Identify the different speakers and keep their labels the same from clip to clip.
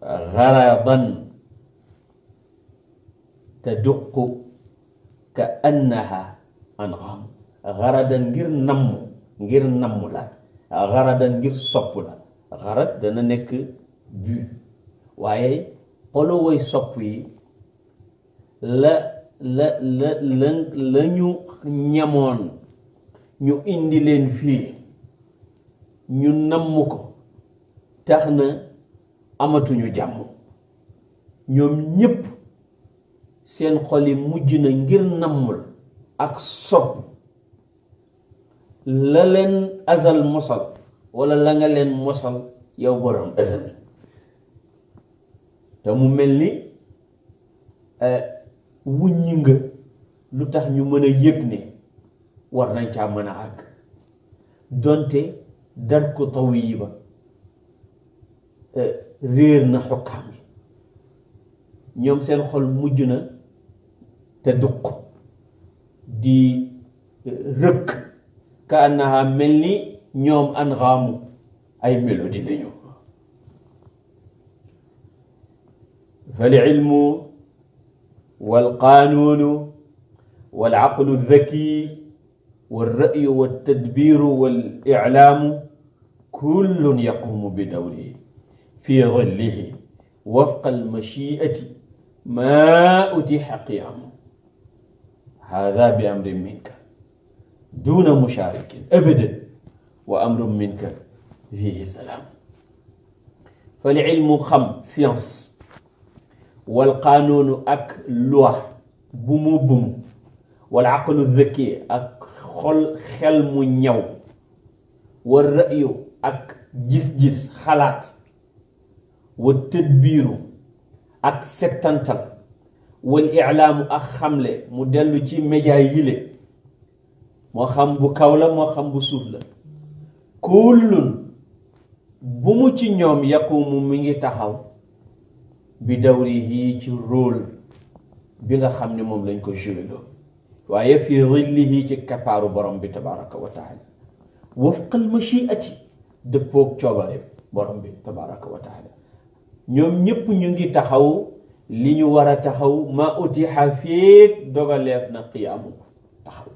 Speaker 1: garadan taduqu ka annaha angham. Garadan ngir namm la, garadan ngir sopp la. Garad dana nekk but, waaye xolu way sopp yi la ñu ñamoon ñu indi leen fii ñu namm ko tax na amatuñu jàmm. ñoom ñépp seen xol yi mujj na ngir nammul ak sopp la leen azal mosal wala la nga leen mosal yow borom azal. te mu mel ni wuññi nga lu tax ñu mën a yëg ne war nañ caa mën a àgg, donte dar ko taw yi ba réer na xokkaam yi. ñoom seen xol mujj na te duq di rëkk ka annaha mel ni ñoom anghaamu ay mélodie lañu. fal ilmu wal qaanuunu wal aqlu dhaki wal ra'yu wal tadbiiru wal i'laamu kullun yaqumu bi dawrihi fi dhillihi wafqa al mashi'ati ma utiha qiyaamu. hada bi amrin minka duna musharikin abadan wa amrun minka fihi salaam. fal ilmu xam science wal qaanuunu ak loi bu mu bum wal aqlu dhaki ak xel mu ñaw wal ra'yu ak gis-gis xalaat wa tadbiiru ak settantal wal i'laamu ak xamle mu dellu ci média yile moo xam bu kaw la moo xam bu suuf la. kullun bu mu ci ñoom yaqumu mi ngi taxaw bi dawrihi ci rôle bi nga xam ne moom lañ ko joué loo, waaye fi dhillihi ci kappaaru borom bi tabaraka wa taala wafqal mashiati dëppoog coobare borom bi tabaraka wa taala. ñoom ñépp ñu ngi taxaw li ñu war a taxaw ma utiha féeg dogaleef na qiyaamu taxaw,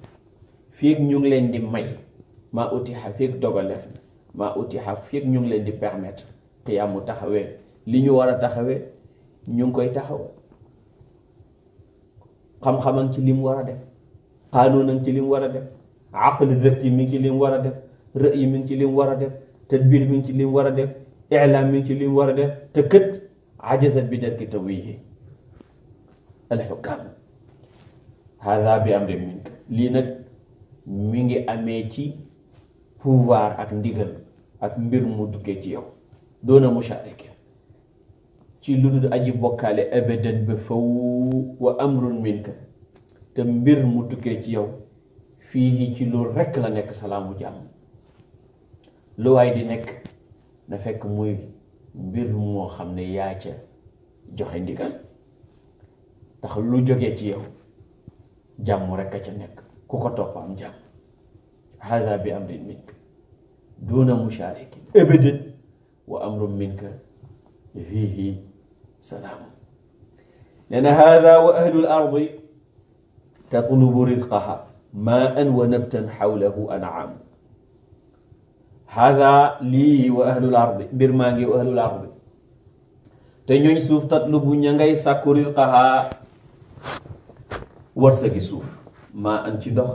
Speaker 1: féeg ñu ngi leen di may ma utiha féeg dogaleef na ma utiha féeg ñu ngi leen di permettre qiyaamu taxawee li ñu war a taxawee ñu ngi koy taxaw. xam-xamam ci li mu war a def, qaanuunam ci li mu war a def, aql dhati mi ngi ci li mu war a def, ra'yi mi ngi ci li mu war a def, tadbir mi ngi ci li mu war a def, i'laam mi ngi ci li mu war a def. te kët ajazat bi darki tawihi alxukaam. hada bi amrin minka, lii nag mi ngi amee ci pouvoir ak ndigal ak mbir mu duggee ci yow doona musharikin ci lu dul aji bokkaale abadan ba faw. wa amrun minka te mbir mu tukkee ci yow fii ci loolu rekk la nekk salaamu jàmm. lu waay di nekk na fekk muy mbir moo xam ne yaa ca joxe ndigal, ndax lu jógee ci yow jàmm rekk a ca nekk, ku ko topp am jàmm. hada bi amrin minka duna musharikin abadan wa amrun minka fihi salaam. nee na hada wa ahlu l-ardi tatlubu rizqaha maan wa nabtan xawlahu an'aam. hada lii wa ahlu l-ardi mbir maa ngi wa ahlu l-ardi te ñooñ suuf tatlubu ña ngay sàkku rizqaha wërsëgi suuf maa an ci ndox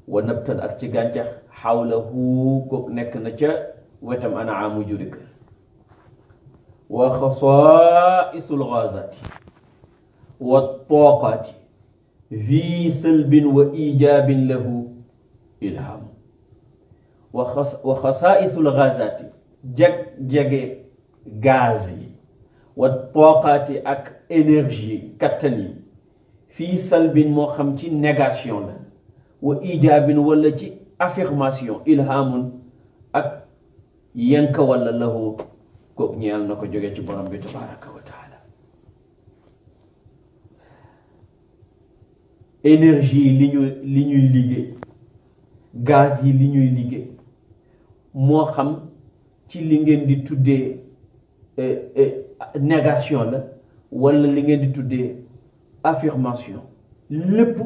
Speaker 1: wa nabtan ak ci gàncax xawlahu ko nekk na ca wetam an'aamu juri kër. wa xasaa'isul gaazaati wa tooqaati fi salbin wa ijaabin lahu ilham. wa xasaa'isul gaazaati jag-jage gaz yi wa tooqaati ak énergie kattan yi fii salbin moo xam ci négation la wa ijaabin wala ci affirmation ilhamun ak yanka wala lahu ko ñeel na ko jóge ci borom bi tabaraka wa taala. énergie li ñuy liggéey, gaz yi li ñuy liggéey moo xam ci li ngeen di tuddee négation la wala li ngeen di tuddee affirmation lépp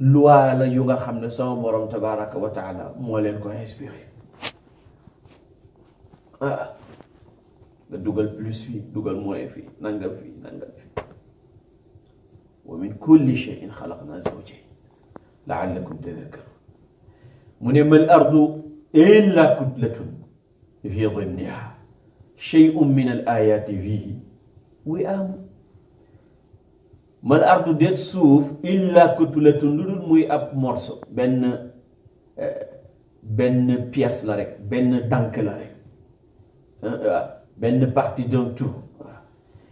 Speaker 1: loi la yu nga xam ne sama borom tabaraka wa taala moo leen ko inspiré nga dugal plus fii dugal moins fii nangam fii wa min kulli shay'in xalaqna zawjayn la'allakum tadhakkarun mu ne mal ardu illa kutlatun fi dimniha shay'un min al ayati fihi wi'am mal ardu déet suuf illa kutlatun lu dul muy ab morceau benn pièce la rek benn tànk la rek benn partie d'un tout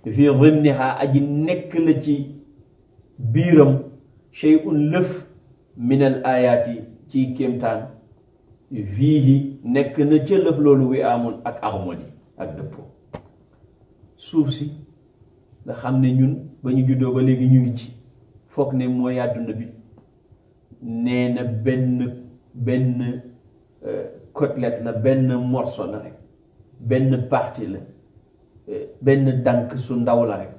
Speaker 1: fi dimniha aji nekk la ci biiram shay'un lëf min al ayati ci kéemtaan fiihi nekk na ca lëf loolu wi amoon ak harmonie ak dëppoo suuf si nga xam ne ñun ba ñu juddoo ba léegi ñu ngi ci foog ne mooy àdduna bi nee na benn côtelette la benn morceau la rek benn partie la benn dànk su ndaw la rek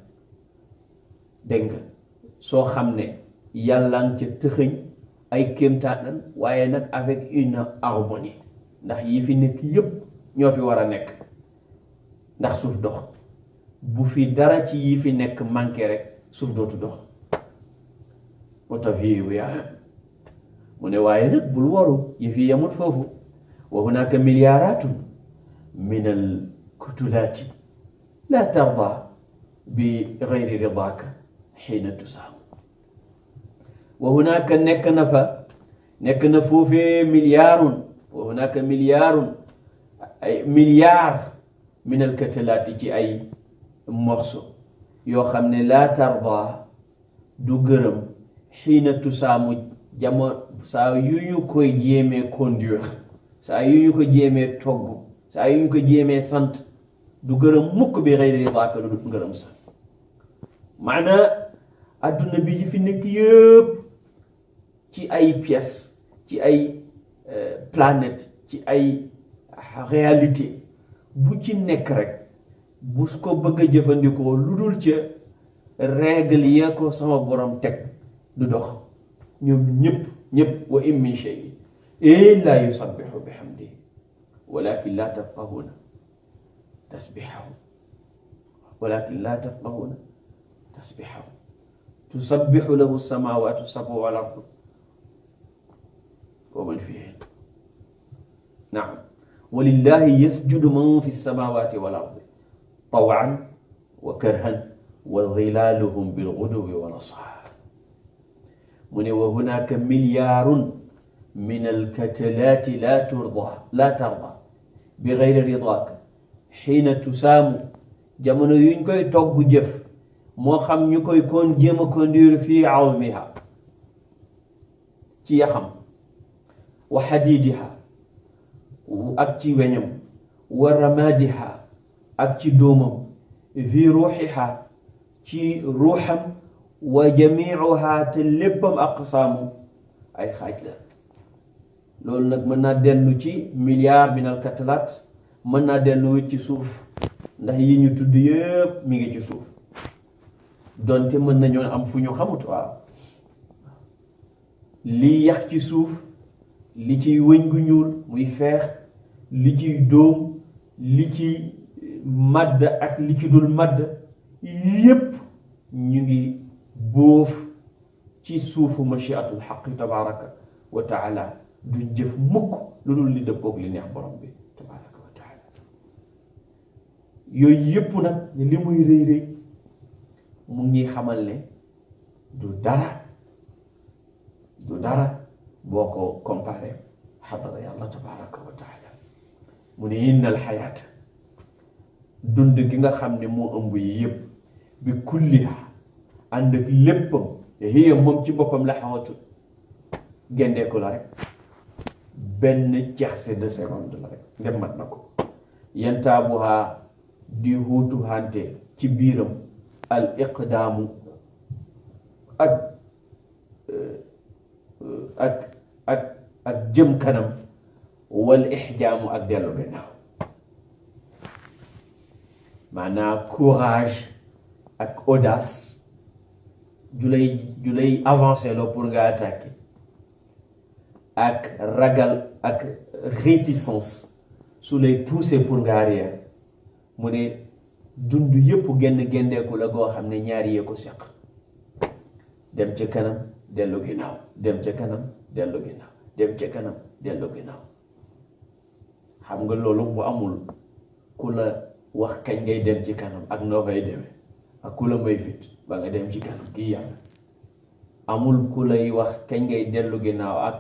Speaker 1: dégg nga soo xam ne yàlla nga ca tëxëñ ay kéemtaanan waaye nag avec une harmonie ndax yi fi nekk yépp ñoo fi war a nekk ndax suuf dox bu fi dara ci yi fi nekk manqué rek suuf dootu dox moo tax fii mu ne waaye nag bul waru yi fi yamut foofu wa hunaka milliaratun min al kutulaati la tarda bi gayri ridaaka xiina tusaamu wa hunaka nekk na foofee milliarun wa hunaka ay milliard min al katalaati ci ay morceau yoo xam ne laa tarda du gërëm xiina tusaamu jamono saa yu ñu koy jéemee conduire saa yu ñu ko jéemee togg saa yu ñu ko jéemee sant du gërëm mukk bi xëyri ridaaka lu dul ngërëm sa maanaa adduna bi yi fi nekk yëpp ci ay pièces ci ay planète ci ay réalité bu ci nekk rek bu ko bëgg a jëfandikoo lu dul ca règle ya ko sama borom teg du dox ñoom ñëpp wa in min shay'in illa yusabbihu bihamdihi walakin la tafqahuna tasbihahu tusabbihu lahu as-samawatu sab'u wal ardu wa man fihin naam walillahi yasjudu man fi as-samawati wal ardi taw'an wa karhan wa dhilaluhum bil ghuduwwi wal asal mu ne wa hunaka milyarun min al katalati la tarda bi ghayri ridaak xiina tusaamu jamono yuñ koy togg jëf moo xam ñu koy kon jéem a conduire fii awmiha ci yaxam wa xadiidiha ak ci weñam wa ramaadiha ak ci doomam fii ruuxiha ci ruuxam wa jamiicuha te léppam aqsaamu ay xaaj la loolu nag mën naa dellu ci milliard min al katalaat mën naa dellu ci suuf ndax yi ñu tudd yëpp mi ngi ci suuf donte mën nañoo am fu ñu xamut waaw li yax ci suuf li ciy wëñ gu ñuul muy feex li ciy dóom li ci madd ak li ci dul madd yépp ñu ngi bóof ci suufu machiatul xaqi tabaraka wa taala duñ jëf mukk lu dul li dëppoog li neex borom bi tabaraka wa taala yooyu yépp nag li muy rëy mu ngi xamal ne du dara boo ko comparé xadara yàlla tabaraka wa taala mu ne inna alxayaata dund gi nga xam ne moo ëmb yi yëpp bi kulliha ànd ak léppam hiya moom ci boppam la xawatu gendeeku la rek benn tiercé de seconde la rek ndem mat na ko yantaabuha di huutu hante ci biiram al iqdaamu ak jëm kanam wal ixjaamu ak dellu gannaaw maanaam courage ak audace ju lay avancé loo pour nga attaquer ak ragal ak réticence su lay pousser pour nga arrière mu ne dund yëpp gendeeku la goo xam ne ñaari yee ko seq dem ca kanam dellu ginnaaw dem ca kanam dellu ginnaaw dem ca kanam dellu ginnaaw xam nga loolu bu amul ku la wax kañ ngay dem ci kanam ak noo fay demee ak ku la may fit ba nga dem ci kanam kii yàlla amul ku lay wax kañ ngay dellu ginnaaw ak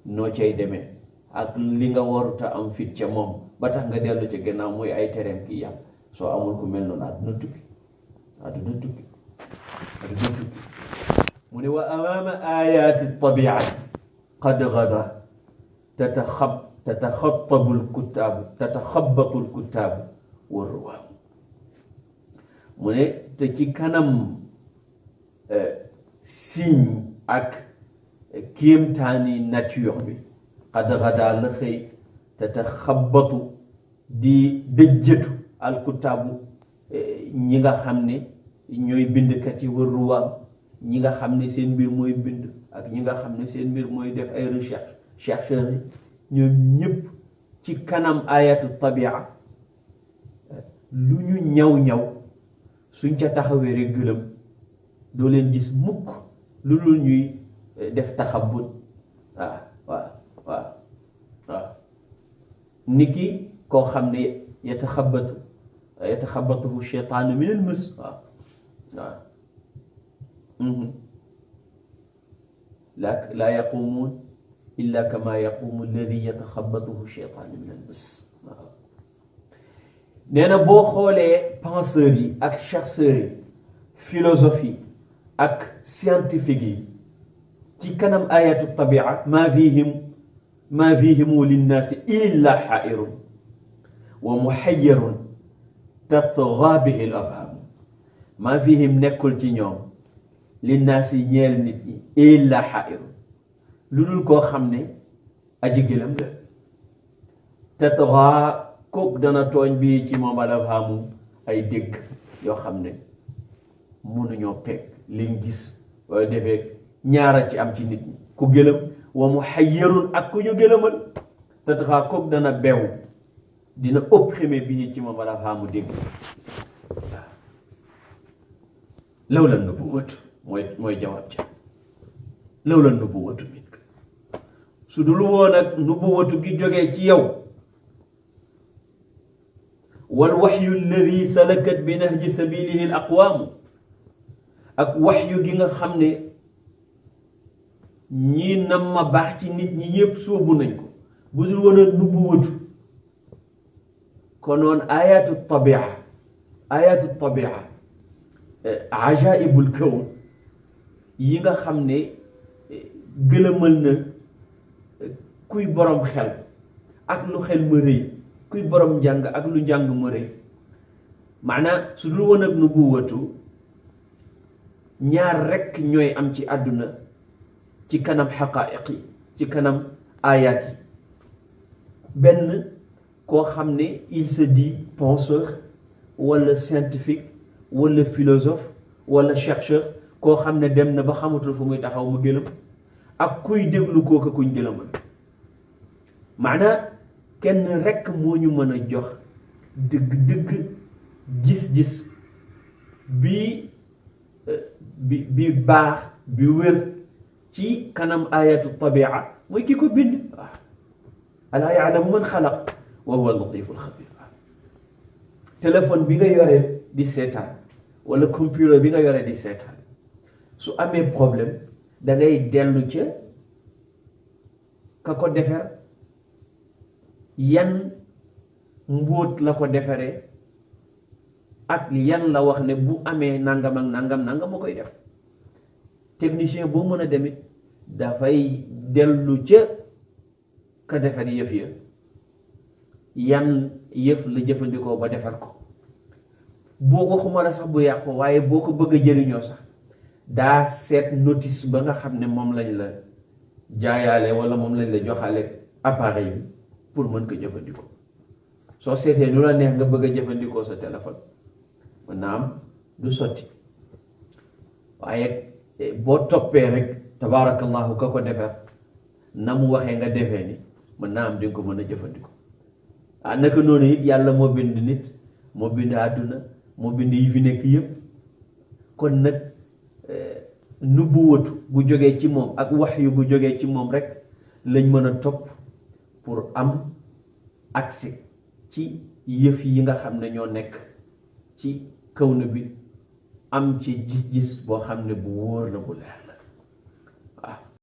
Speaker 1: noo cay demee ak li nga waruta am fit ca moom ba tax nga dellu ca ginnaaw muy ay tereem kii yàlla soo amul ku mel noonu àdduna tukki mu ne wa amaama ayaati tabiati qad gada tataxabbatu lkuttaabu wa ruwaam mu ne te ci kanam signe ak kéemtaani nature bi qad gada la xëy tataxabbatu di dëjjatu alkuttaabu ñi nga xam ne ñooy bindkat yi wa ruwaam ñi nga xam ne seen mbir mooy bind ak ñi nga xam ne seen mbir mooy def ay recherche chercheurs yi ñoom ñëpp ci kanam ayatu tabia lu ñu ñaw suñ ca taxawee rek gëlëm doo leen gis mukk lu dul ñuy def taxabut waaw niki koo xam ne yataxabatuhu cheytaanu min al mas laa yaqumuun illa kama yaqumu alladi yataxabatuhu cheytaanu min al mas nee na boo xoolee penseurs yi ak chercheurs yi philosophie ak scientifique yi ci kanam ayatu tabia ma fihimu linnaasi illa xaa'irun wa muxayyarun tatgaa bihi l afham maa fihim nekkul ci ñoom linnaasi ñeel nit ñi illa xaa'irun lu dul koo xam ne aji gëlëm la tatgaa kook dana tooñ bi ci moom al afhamu ay dégg yoo xam ne mënuñoo peeg liñ gis waaye defee ñaara ci am ci nit ñi ku gëlëm wa muhayyarun ak ku ñu gëlëmal tatgaa kook dana beew dina opprimé bi ci moom al afhamu dégg waaw law la nubuwatu mooy jawaab ca law la nubuwatu min ka su dul woon ak nubuwatu gi jógee ci yow wal waxyu alladi salakat bi nahji sabilihi al aqwaamu ak waxyu gi nga xam ne ñii nam ma baax ci nit ñi yépp sóobu nañ ko bu dul woon ak nubuwatu konoon ayatu tabia ajaibul kawn yi nga xam ne gëlëmal na kuy borom xel ak lu xel ma rëy kuy borom njàng ak lu njàng ma rëy maanaam su dul woon ak nubuwatu ñaar rekk ñooy am ci àdduna ci kanam xaqaa'iq yi ci kanam ayat yi benn koo xam ne il se dit penseur wala scientifique wala philosophe wala chercheur koo xam ne dem na ba xamatul fu muy taxaw mu gëlëm ak kuy déglu kooka kuñ gëlëmal maanaam kenn rekk moo ñu mën a jox dëgg gis-gis bi baax bi wér ci kanam ayatu tabia mooy ki ko bind waaw alaa yaalamu man xalaq wa huwa latiful xabir téléphone bi nga yore di seetaan wala computer bi nga yore di seetaan su amee problème da ngay dellu ca ka ko defar yan mbóot la ko defaree ak yan la wax ne bu amee nangam ak nangam moo koy def technicien boo mën a demit dafay dellu ca ka defar yëf ya yan yëf la jëfandikoo ba defar ko boo ko xuma la sax bu yàqu waaye boo ko bëgg a jëriñoo sax daa seet notice ba nga xam ne moom lañ la jaayaale wala moom lañ la joxaale appareil bi pour mën ko jëfandikoo soo seetee lu la neex nga bëgg a jëfandikoo sa téléphone mën naa am du sotti waaye boo toppee rek tabaarakallahu ka ko defar na mu waxee nga defee ni mën naa am di nga ko mën a jëfandikoo naka noonu it yàlla moo bind nit moo bind àdduna moo bind yi fi nekk yëpp kon nag nubuwatu gu jógee ci moom ak waxyu gu jógee ci moom rek lañ mën a topp pour am accès ci yëf yi nga xam ne ñoo nekk ci kawnu bi am ci gis-gis boo xam ne bu wóor la bu leer